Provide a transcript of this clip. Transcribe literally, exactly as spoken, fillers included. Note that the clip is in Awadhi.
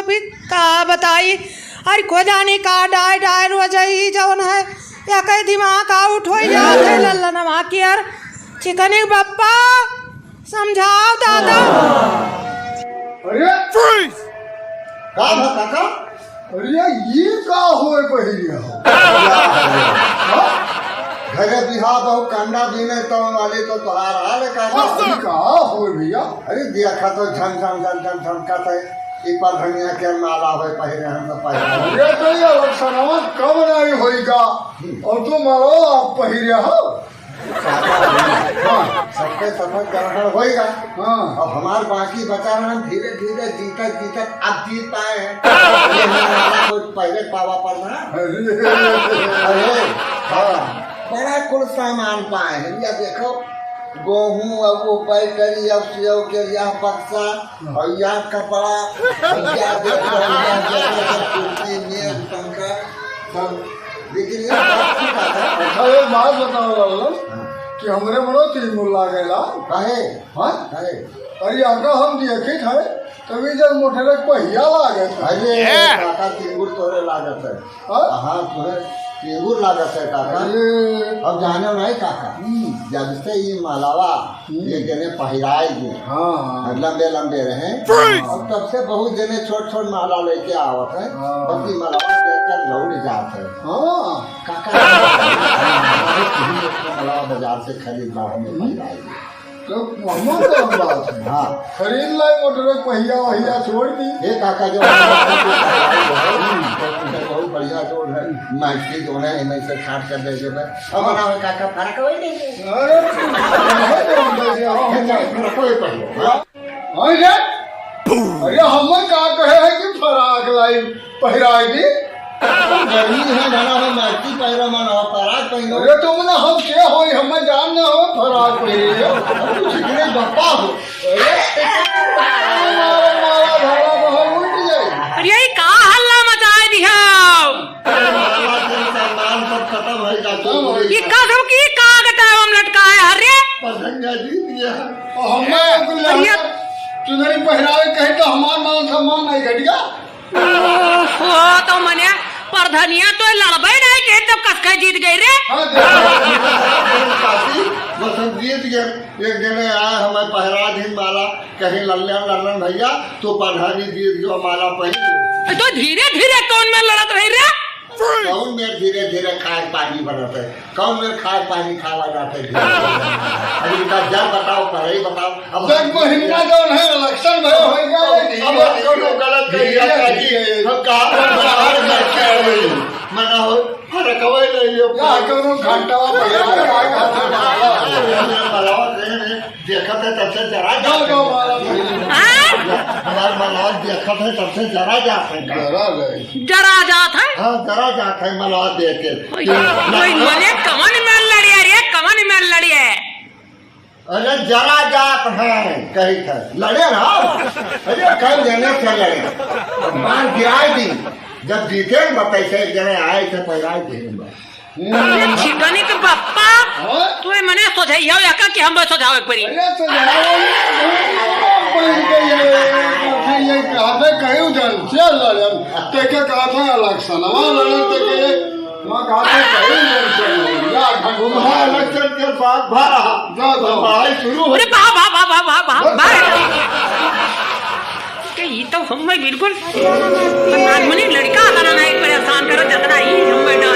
भी का बताई, अरे को जानी का डाय डाय रोज ही जौन है, या कई दिमाग आउट होइ जात है लल्लनवा के यार। चिकनी बप्पा, समझाओ दादा। अरे freeze! का भा काका? अरे ये का होए बहिरिया हो? हाँ? घरे बिहा बहु कंडा बीने तो वाले तो तोहार हाल है काका। हाँ, सर। का होए भैया? अरे देखा तो झम झम झम झम झमकत है। ई परधनिया के माला होए पहिरे हम तो पहिरे। अरे तो ये लक्षणवा कब नहीं होइगा? हम्म। और तू माला आप पहिरे हो? हाँ, सबके सफर ग्रहण होइगा। हाँ। अब हमार बाकी बचा रहा, धीरे धीरे जीतत जीतत अब जीत पाए हैं। ये हमारा कुछ पहले पावा पड़ना। अरे। अरे, हाँ, बड़ा कुल सामान पाए हैं। या देखो, गोहूं, अब वो पैकरी, अब सेव के, या बक्सा, हाँ। और या कपड़ा, और या देखो, या देखो, सब कुर्सी, मेज, पंखा, सब। लेकिन ये बात की बात है। अच्छा, एक बात बताओ लाल, हाँ। कि हमरे मनो तीन मुल्ला गैला। काहे? हाँ? काहे? अरे, आका हम देखित है, तभी जब मोटरे पहिया लागत है। अरे, हैं? काका, तिंगुर तोरे लागत है। हाँ? हाँ, तोरे तिंगुर लागत है, काका। अरे। अब जाने नहीं, काका। हम्म। जब से ये मालावा हम्म। एक जने पहिराए गए। हाँ, हाँ। लंबे लंबे रहे। Freeze! और तब से बहुत जने छोट छोट माला लेके आवत है। हाँ। बस ये मालावा लेकर लौट जात है। हाँ। काका, मालावा बाजार से खरीद ला, हमें पहिराए गए। तो हमर तो बात है। हाँ। खरीद लाई मोटर पहिया वहिया छोड़ दी। ए काका, जो बहुत बढ़िया जोड़ है, मैसी जो है, इनमें से छाट कर दे देबे। अब बनावे काका, फर्क होई नहीं। अरे, तू कहे तो हम दे दे, हम ये फर्क होई पड़ो। हाँ? हाँ रे? अरे, हम का कहे है कि फराक लाई? पहिराई दी। गर्मी है, ना, ना, हम मैक्सी पहिरा, मन हो, पराग पहिरो। अरे, तुम ना हम के होई, हमें जान ना हो, फराक पहिरे। अब तू छिकने बप्पा हो। अरे, मारा, मारा, धारा बहा उल्ट जाए। अरे, ये का हल्ला मचाए दिया? अरे, माला के सामान सब खत्म है, जा, खत्म है। ये का सब की का गटाए हम लटकाए, अरे? परधनिया जीत गया। और हमने हाँ, अरे, चुनरी पहिरावे कहे तो हमार मान सम्मान नहीं घट गया। ओहो, तो मने परधनिया तो लड़बे नहीं के, तब कसके जीत गए रे। हाँ, देखो, काकी, बस हम जीत गए। एक जने आए, हमें पहिरा दिन माला, कहीं लल्लन, लल्लन भैया, तू परधानी जीत गयो, माला पहिर। तो धीरे धीरे कौन में लड़त रही रे? कौन में धीरे धीरे खाए पानी बनत है? कौन में खाए पानी खावा जाते हैं? अरे इनका जब बताओ, पढ़ाई बताओ। अब दस महीना जौन है, election भय होइगा, अब, अब कौनो गलत करिया धीरे काकी, धीरे। हम कहाँ पर बाहर करके आ गई? मना हो, फरकवे ले लियो। का कौनो घंटा भैया, का घंटा? मलावा कहे ने, देखत है तब से जरा जाओ, जाओ, मारा। हाँ? हमार मलावा देखत है तब से जरा जात है। जरा जाए। जरा जात है? हाँ, जरा जात है मलावा देख के। ओए, ओए, मने कवन में लड़िया रे, कवन में लड़िया? अरे, जरा जात है, कही था। लड़े ना। अरे, कल देने से लड़े। अब मार गिराए दी। जब जीते न बताइए, एक जने आए थे, पहला ही थे। अरे, छिकनी के बप्पा, हाँ? तू ये मने सोझाई हो या का कि हम सोझावे पड़ी? अरे, सोझावे पड़ी गई है। ये कहा था, कहीं उधर से लड़े। ते के कहा था, election, हाँ, लड़े ते के। मैं कहा था, सही election है। जा, ढंग से तुम्हारा election के साथ भरा। जा, जा। पढ़ाई शुरू हो। अरे, बा, बा, बा। के ई तो हम बिल्कुल नानमुनी लड़का अतना नहीं परेशान करो, जतना ई हम बैठा